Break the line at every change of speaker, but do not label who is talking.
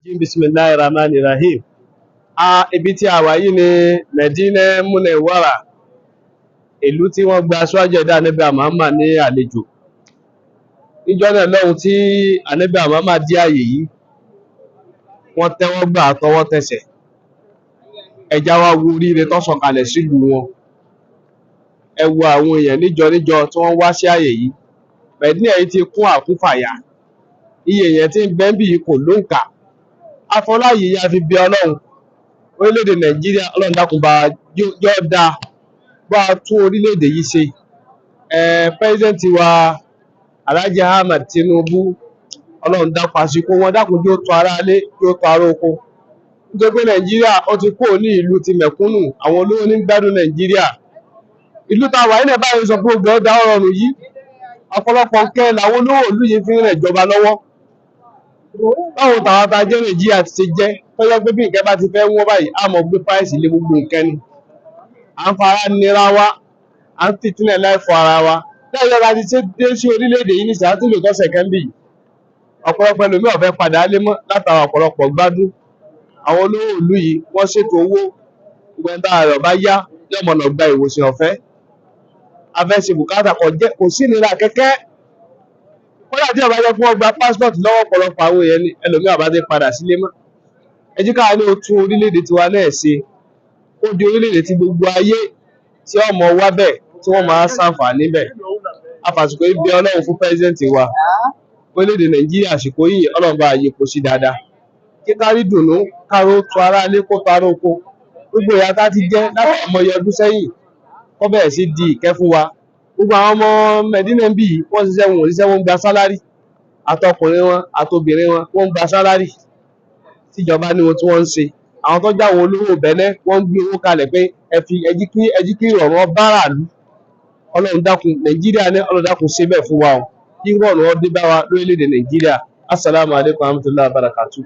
Bismillahir Rahmanir Rahim. A ibi tí a wà yìí ni Medina Munawwara, ìlú tí wọ́n gba aṣáájú ẹ̀dá Ànábì Muhammad ní àlejò. Níjọ́ náà lọ́hùn tí Ànábì Muhammad dé àyè yìí, wọ́n tẹ́wọ́ gbà á tọwọ́ tẹsẹ̀. Ẹja wá wo oríire tó sọ̀kalẹ̀ sílùú wọn. Ẹ wo àwọn èèyàn níjọ níjọ tí wọ́n wá sí àyè yìí. Medina yìí ti kún àkúfàyà. Iye èèyàn tí ń bẹ níbí yìí kò lóǹkà. Afọláyè yìí a fi bẹ Ọlọ́run. Orílẹ̀-èdè Nàìjíríà, Ọlọ́run dákun bá yọ́ dáa, bá a tún orílẹ̀-èdè yìí ṣe. President wa Alhaji Ahmed Tinubu, Ọlọ́run dákun, àsìkò wọn, dákun jó tó ará ilé, jó tó ará oko. Nítorí pé Nàìjíríà ó ti kúrò ní ìlú ti mẹ̀kúnnù, àwọn olówó ní gbádùn Nàìjíríà. Ìlú tá a wà nílẹ̀ báyìí sọ pé gbogbo ọ̀dà ọ̀rọ̀rùn yìí, ọ̀pọ̀lọpọ̀ nǹkan làwọn olówó ìlú yìí fi ń ràn ìjọba lọ́wọ́. Báwo tàwa tá a jẹ́ Nàìjíríà ti ṣe jẹ́ tó jẹ́ pé bí nǹkan bá ti fẹ́ wọ́n báyìí, á mọ̀ gbé price lé gbogbo nǹkan ni. À ń fara nira wa, à ń fìtínà láìfọ ara wa. Lẹ́yìn ọ̀la ti ṣe dé sí orílẹ̀-èdè yìí nísìnyí, á tún lò tọ́sẹ̀ kan bí yìí. Ọ̀pọ̀lọpọ̀ ẹlòmíì ò fẹ́ padà lé mọ́ látara ọ̀pọ̀lọpọ̀ gbádùn. Àwọn olówó ìlú yìí wọ́n ṣètò owó, gbogbo ẹni tára rẹ̀ ò bá yá yóò mọ̀ lọ gba ìwòsàn ọ̀fẹ́. A fẹ́ ṣe bùkátà, kò jẹ́ kò sí ìnira kẹ́kẹ́. Kódà tí ó bá jẹ́ pé wọ́n gba passport lọ́wọ́ ọ̀pọ̀lọpọ̀ àwọn èèyàn ni, ẹlòmíì ò bá ti padà sílé mọ́. Ẹ jẹ́ káwa náà ó tún orílẹ̀-èdè tiwa náà ṣe. Ó di orílẹ̀-èdè tí gbogbo ayé tí ó mọ wá bẹ̀, tí wọ́n máa ṣàǹfààní bẹ̀. A fàsìkò yìí bẹ Ọlọ́run fún president wa. Orílẹ̀-èdè Nàìjíríà, àsìkò yìí, Ọlọ́run bá yípo sí dáadáa. Kí kárí dùnnú, káró tu ará ilé kó tu ará oko. Gbogbo ìyà tá ti jẹ́ láti àìmọye ọdún sẹ́yìn, kó bẹ̀rẹ̀ sí di ìkẹ́ fún wa. Gbogbo àwọn ọmọ Medina níbí yìí, wọ́n ṣiṣẹ́, wọn ò ṣiṣẹ́, wọ́n ń gba salary. Àtọkùnrin wọn àtobìnrin wọn, wọ́n ń gba salary. Tíjọba ní ohun tí wọ́n ń ṣe. Àwọn tó jẹ́ àwọn olówó Bẹ̀nẹ́, wọ́n ń gbé owó kalẹ̀ pé ẹ fi ẹ jí kí ìrọ̀rùn ó bá aráàlú. Ọlọ́run dákun, Nàìjíríà ní, Ọlọ́run dákun ṣe bẹ́ẹ̀ fún wa o. Kí ìrọ̀rùn ó dé bá wa lórílẹ̀-èdè Nàìjíríà. Assalamu alaikum warahmatullahi wabarakatuh.